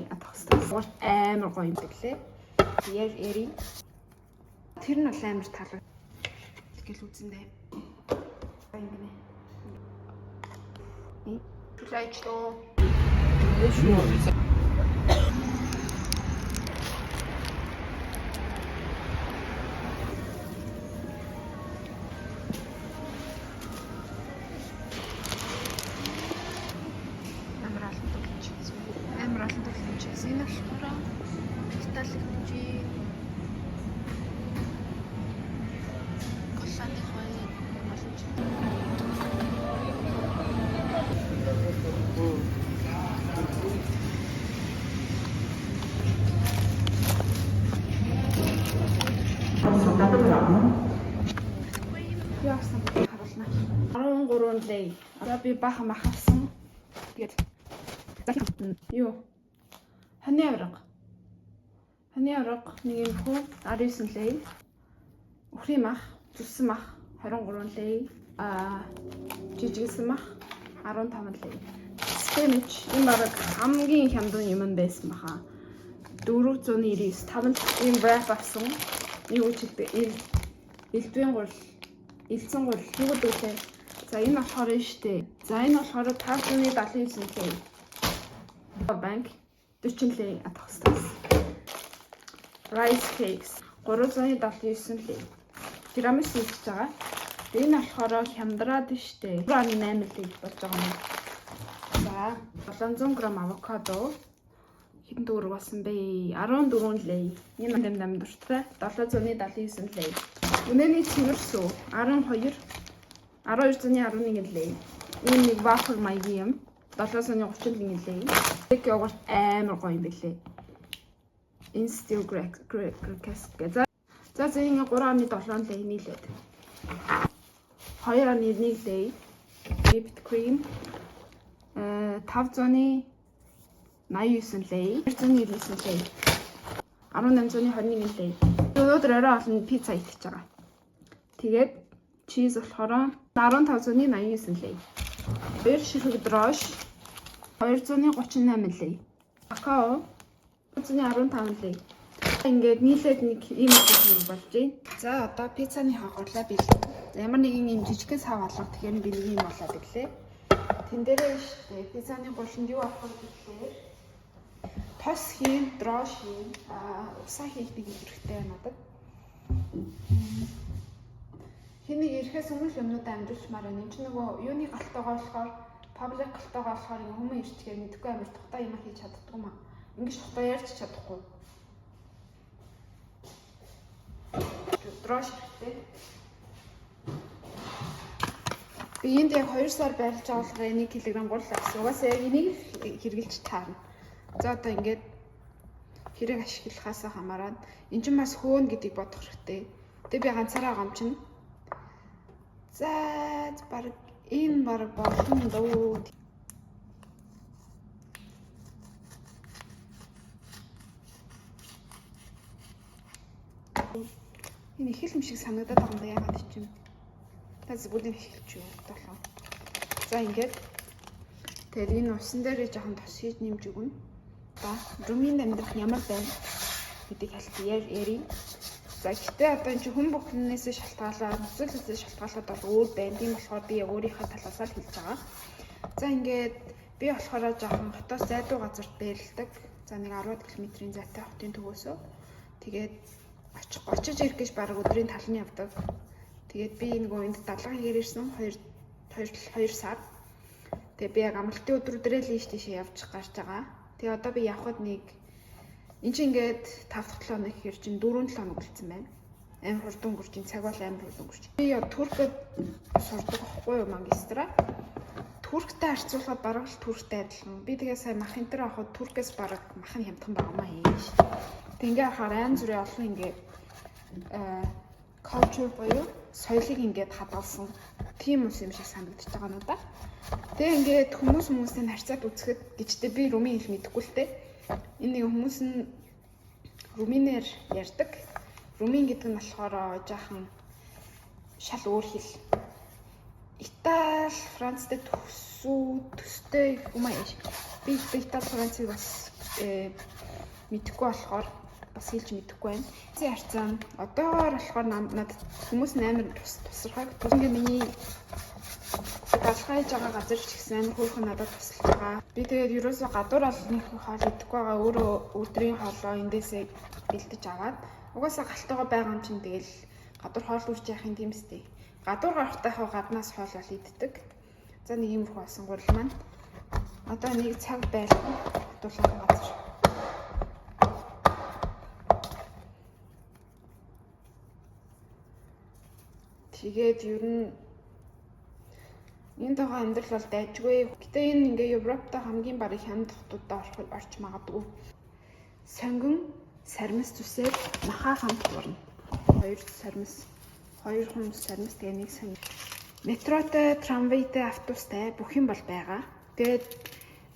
лей атах хэвээр. Амар гоё юм билээ. Яг эри. Тэр нь бол амар таалаг. Тэгэл үзэндээ. Ингэнэ. Түлээчлөө. Амар олон төрлийн чиз. Амар олон төрлийн чиз. Энэ болохоор Итали хэмжээ. Голландын хоёр олон чиз. Яасан харуулна. 13 лей. Одоо би баахан мах авсан. Тэгээд за юу? Ханы авраг. Ханы авраг нэг юм хүү 19 лей. Үхрийн мах, зүссэн мах 23 лей. Аа, жижигсэн мах 15 лей. Spinach энэ бараг хамгийн хямдхан юм байсан баха. 499 5 ийм wrap авсан. Юу ч хэлдэг. Элдвийн гурил, элдсэн гурил юу гэдэг лээ. За, энэ болохоор нь штэ. За, энэ болохоор 579 лей. Банк 40 лей атах хэвээр. Rice cakes 379 лей. Тирамису хийж байгаа. Тэгээ энэ болохоор хямдраад штэ. 3.8 лей болж байгаа юм. За, 700 г авокадо хэдэн төгрөг болсон бэ? 14 лей. Энэ дам дам дуртай. 779 лей. Үнэний цэвэр сүү 12 1211 лей. Энэ нэг вафл маягийн юм. 731 лей. Грек йогурт амар гоё юм бэлээ. Instant Greek Greek гэх. За за за, ингэ 3.7 лей нийлээд. 2.1 лей. Whipped cream 589 лей. 299 лей. 1821 лей. Өнөөдөр орой олон пицца идчихэж байгаа. Тэгээд cheese болохоор 1589 лей. Хоёр ширхэг дрожж 238 лей. Какао 115 лей. Ингээд нийлээд нэг ийм их болж байна. За, одоо пиццаны хагуурлаа бэлэн. Ямар нэгэн ийм жижигхэн сав алга, тэгэхээр би нэг юм болоод ирлээ. Тэн дээрээ штэ пиццаны гуриланд юу авах вэ гэхээр тос хийн, дрожж хийн, усаа хийх нэг хэрэгтэй байна надад. Хин нэг ирэхээс өмнө л юмнуудаа амжуулчмаар байна. Энд чинь нөгөө юуны галтайгаа болохоор, public галтайгаа болохоор ингээ хүмүүс ирчихээр мэдэхгүй амар тухтай юм хийж чаддгүй маа. Ингэж тухтай ярьж чадахгүй. Дрожж хэрэгтэй. Би энд яг 2 сар байрлаж байгаа болохоор 1 кг гурил авсан. Угаасаа яг энийг л хэрглэж таарна. За, одоо ингээд хэрэг ашиглахаас хамаарат эн чинь бас хөөн гэдгийг бодох хэрэгтэй. Тэгээ би ганцаараа гомчно. За, баг энэ баг болно дөө. Энэ их л юм шиг санагдаад байгаа юм да, яагаад ч юм. Та бүгдийг эхэлж юу болоо. За, ингээд тэгээд энэ усан дээр жоохон тос хийж нэмж өгнө. За, Румынд амьдрах ямар байна гэдгийг хэлт ярив. За, гэхдээ одоо энэ чинь хүн бүхнээс шалтгаалаад, нөхцөл байдлаас шалтгаалаад бол өөр байна. Тийм болохоор би яг өөрийнхөө талаасаа л хэлж байгаа. За, ингээд би болохоор жоохон хотоос зайдуу газарт байрладаг. За, нэг 10 км-ийн зайтай хотын төвөөсөө. Тэгээд очих очиж ирэх гэж бараг өдрийн тал нь явдаг. Тэгээд би нөгөө энд далайн хийгээр ирсэн 2 2 2 сар. Тэгээд би яг амралтын өдрүүдэрээ л ийш тийшээ явж гарч байгаа. Тэгээ одоо би явхад нэг эн чинь ингээд 5 дахь 7 хоног гэхэр чинь 4 7 хоног үлдсэн байна. Амар хурдан өнгөрч чинь, цаг бол амар хурдан өнгөрч. Би Туркд сурдаг байхгүй юу, магистра. Турктай харьцуулахад бараг л Турктай адилхан. Би тэгээ сая мах энэ төр авахад Туркээс бараг мах нь хямдхан байгаа маа хийж. Тэг ингээ харахаар айн зүрийн олон ингээд culture буюу соёлыг ингээд хадгалсан тийм ус юм шиг санагдаж байгаа надад. Тэгээ ингээд хүмүүс хүмүүсийн харьцаад үзэхэд гэжтэй би румын хэл мэдэхгүй л дээ. Энэ нэг хүмүүс нь румынээр ярьдаг. Румын гэдэг нь болохоор жаахан шал өөр хэл. Итали, Францтай төсөө төстэй юм аа. Би Итали, Францыг бас мэдэхгүй болохоор бас хэлж мэдэхгүй байна. Зэн харцаа одоогоор болохоор надад хүмүүс амар тусархаг. Ингээ миний даалгавар хийж байгаа газар ч гэсэн амар хөөрхөн надад тусалж байгаа. Би тэгээд ерөөсөө гадуур бол нэг хоол идэхгүй байгаа. Өөрөө өдрийн хоолоо эндээсээ бэлдэж аваад угаасаа галтайгаа байгаа юм чинь тэгэл гадуур хоол үрж яах юм тийм үстэй. Гадуур гарахтайхаа гаднаас хоол бол иддэг. За нэг иймэрхүү болсон гурил маань. Одоо нэг цаг байлгүй хатуулах газар. Тэгээд ер нь энэ тоогоо амьдрал бол дайжгүй. Гэтэ энэ ингээ Европтой хамгийн барыг хямд хотуудад орч магадгүй. Сонгон сармис зүсээр махаа хамт урна. 2 сармис, 2 хумс сармис тэгээ нэг сонгон. Метротой, трамвайтай, автобустай бүх юм бол байгаа. Тэгээд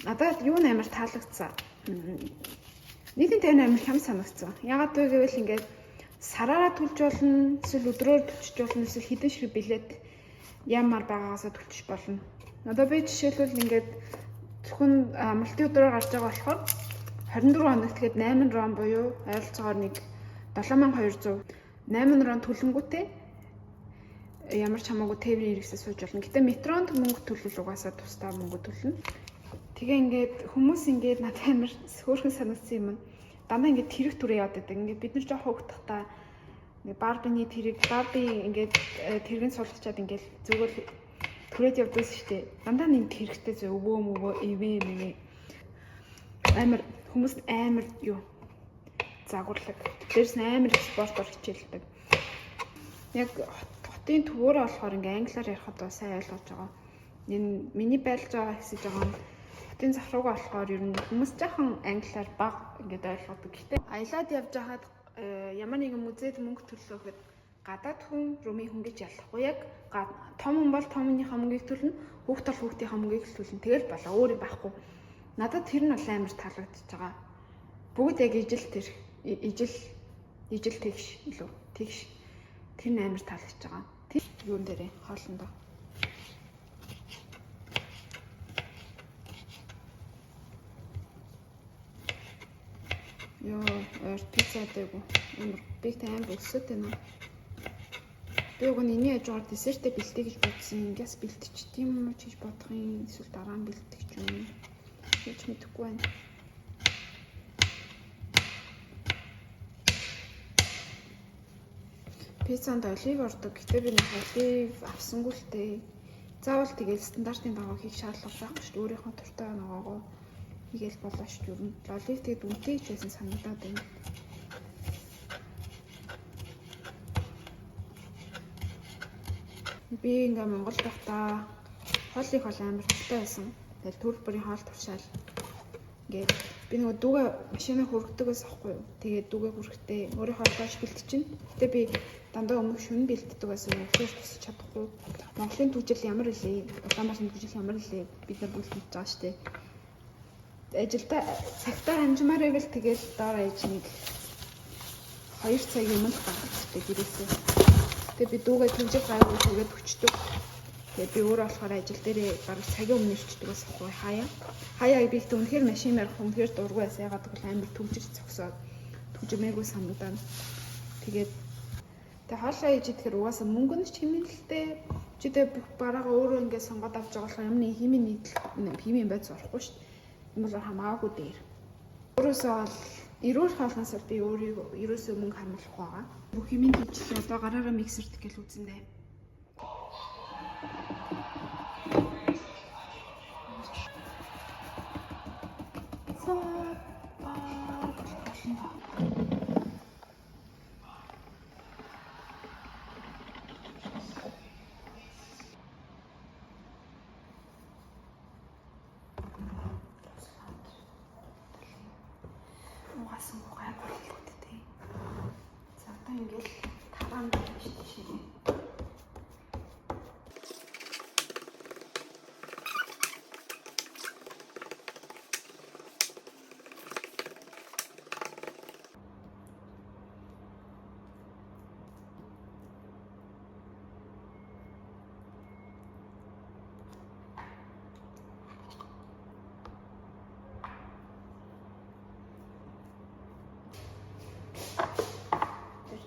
надад юу н амар таалагдсан. Нийтийн тайван амар хям санагдсан. Ягаад вэ гэвэл ингээд сараараа төлж болно, эсвэл өдрөөр төлчих болно, эсвэл хэдэн ширхэг билет ямар байгаагаасаа төлчих болно. Одоо би жишээлбэл ингээд зөвхөн амралтын өдрөөр гарч байгаа болохоор 24 хоног тэгээд 8 рон буюу ойролцоогоор нэг 7200 8 рон төлөнгүүтээ ямар ч хамаагүй тээврийн хэрэгсээ сууж болно. Гэтэ метронд мөнгө төлвөл угаасаа тусдаа мөнгө төлнө. Тэгээ ингээд хүмүүс ингээд надад амар хөөрхөн санагдсан юм. Дандаа ингээд тэрэг түрээ яваад байдаг. Ингээд бид нар жоох хөөгдөхтаа нэг Барбины тэрэг, Барби ингээд тэрэгэн суулгачаад ингээд зүгээр түрээд явдагс шүү дээ. Дандаа нэг тэрэгтэй зөө өвөө мөвөө ивэ мөвэ. Амар хүмүүс амар юу загварлаг. Дээрс нь амар их спортоор хичээлдэг. Яг хотын төвөөрөө болохоор ингээ англиар ярихад бол сайн ойлгож байгаа. Энэ миний байлж байгаа хэсэж байгаа нь хотын зах руугаа болохоор ер нь хүмүүс жаахан англиар баг ингээд ойлгодог. Гэтэ аялаад явж байхад ямар нэгэн музейд мөнгө төлөхөд гадаад хүн, румын хүн гэж ялахгүй. Яг том хүн бол том хүнийхээ мөнгийг төлнө, хүүхд бол хүүхдийнхээ мөнгийг төлнө. Тэгэл болоо өөр юм байхгүй. Надад тэр нь бол амар таалагдчихж байгаа. Бүгд яг ижил тэр ижил тэгш илүү тэгш тэр нь амар таалагдчихж байгаа. Тэр юун дээрээ хоолндоо. Йоо, ойр пицца дээгүй. Амар би тэ амар өсөд байна. Би уг нь энэний хажуугаар десертээ бэлдээ гэж бодсон. Ингээс бэлтчих тийм юм уу ч гэж бодох юм. Эсвэл дараа нь бэлдэх ч юм. Хийж мэдэхгүй байна. Пиццанд олив ордог. Гэтэ би нэг олив авсангүй л дээ. Заавал тэгэл стандартын дагуу хийх шаардлага байхгүй шүү дээ. Өөрийнхөө дуртай ногоогоо хийгээл болоо шүү дээ. Ер нь олив тэгээд үнэтэй ч байсан санагдаад байна. Би ингээ Монголд байхдаа хоол их бол амар дуртай байсан. Тэгэл төрөл бүрийн хоол туршаал. Ингээд би нөгөө дүүгээ машинаа хүргэдэг байсан аахгүй юу. Тэгээд дүүгээ хүргэхдээ өөрийнхөө хоолойш бэлтчихнэ. Гэтэ би дандаа өмнөх шөнө бэлддэг байсан. Өглөөс тусч чадахгүй. Монголын түгжил ямар илээ? Улаанбаатарын түгжил ямар илээ? Бид нар бүгд мэдж байгаа шүү дээ. Ажилдаа цагтаа амжмаар байвал тэгэл доор аяж нэг 2 цаг юм л гаргах хэрэгтэй гэрээсээ. Тэгээ би дүүгээ түгжил гайгүй түгээд өчтдөг. Тэгээ би өөрөө болохоор ажил дээрээ бараг цагийн өмнө ирчдэг бас ахгүй хаяа. Хаяа би ихтэй үнэхээр машин барих үнэхээр дургүй байсан. Ягаад гэвэл амар түгжирч зогсоод түгжмээгүй санагдана. Тэгээд тэгээ хоолоо хийж идэхээр угаасаа мөнгө нь ч хэмнэлтэй. Чи тэгээ бүх бараагаа өөрөө ингээд сонгоод авч байгаа болохоор ямар нэг химийн нийтлэл химийн байц орохгүй шүү дээ. Энэ бол хамаагүй дээр. Өөрөөсөө бол эрүүл хоолноос бол би өөрийгөө ерөөсөө мөнгө хамруулах байгаа. Бүх химийн хийчлээ одоо гараараа миксерт гэл үзэндээ. Угаасан гайгүй л дээ. За одоо ингээл тараан байж тийшээ.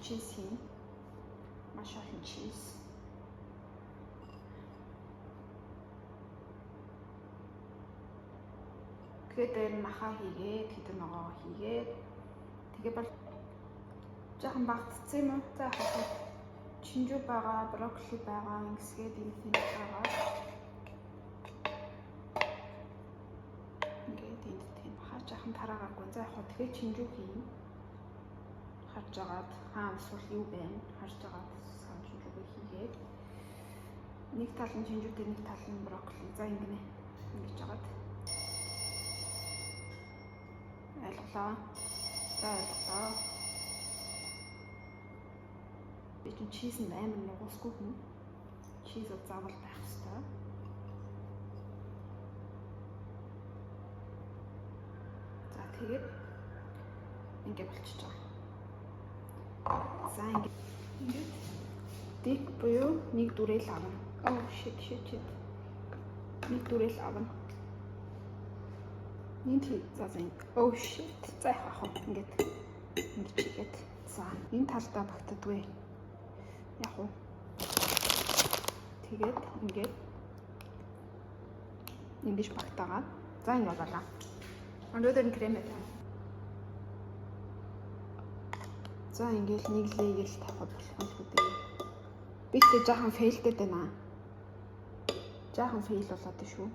Cheese хийн. Маш олон cheese. Тэгээд дээр нь махаа хийгээд, хэдэн ногоо хийгээд тэгээ бол жоохон багтцсан юм уу? За яг хаа чинжүү байгаа, брокколи байгаа, ингэсгээд энэ тийм байгаа. Ингээд энд тийм махаа жоохон тараагаагүй. За яг хаа тэгээ чинжүү хийнэ. Харж агаад хаан эсвэл юу байна? Харж агаад сан чинжүүгээ хийгээд нэг тал нь чинжүүтэй, нэг тал нь брокколи. За ингэнэ. Ингэж агаад ойлголоо. За ойлголоо. Би чинь cheese нь амар нугасгүй хүн. Cheese бол заавал байх ёстой. За тэгээд ингэ болчихж байгаа. За ингээд dip буюу нэг дүрэл авна. Oh shit, shit, shit. Нэг дүрэл авна. Нэг тий за за oh shit. За яах вэ? Ингээд ингэж хийгээд. За энэ талдаа багтдаггүй. Яг уу. Тэгээд ингээд ингэж багтаагаад. За ингэ болоо. Өнөөдөр нь крем байна. За ингээл нэг layer л тавихад болох юм шүү дээ. Би ихтэй жаахан fail дээд байна. Жаахан fail болоод шүү.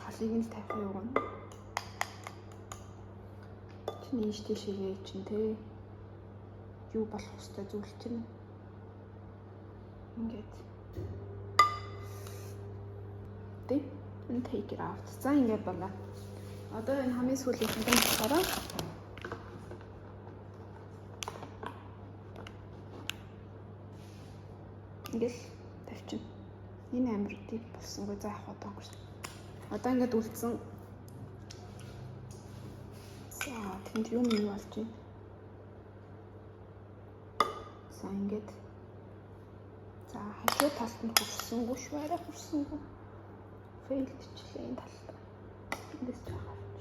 Талыг нь л тавих юу гэнэ. Чиний ийш тийшээгээ чинь те. Юу болох ёстой зүйл чинь. Ингээд. Dip and take it out. За ингээд болоо. Одоо энэ хамгийн сүүлийнх нь болохоор ингээл тавьчихна. Энэ амар deep болсонгүй, за яг одоо өнгөрсөн. Одоо ингээд үлдсэн. За тэнд юм юу болж байна? За ингээд за хажуу талд нь хүрсэнгүй шүү, арай хүрсэнгүй. Fail дчлээ энэ талд. Эндээс жоох авч.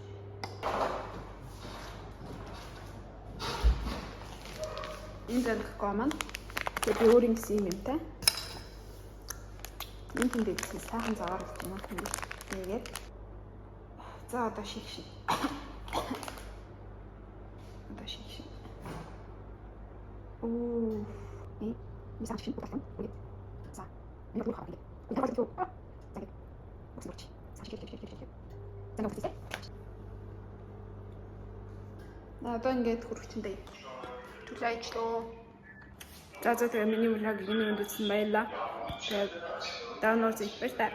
Энэ зэрэг маань тэгээ би өөр ингэсэн юм юм та. Энэ тэнд гэсэн сайхан заваар болж байна тэнд. Тэгээд за одоо shake шиг. Одоо shake шиг. Оо. Би мисаа шиг болсон. За. Энэ бүр хаа. Энэ бол юу? За ингээд. Үсгэж. За shake, shake, shake, shake. За нэг үсгэж. Одоо ингээд хүрчэндээ. Түлээ ажиллаа. За за, тэгээ миний vlog энэ үндсэн баярлаа. Тэгээд download хийх баяр та.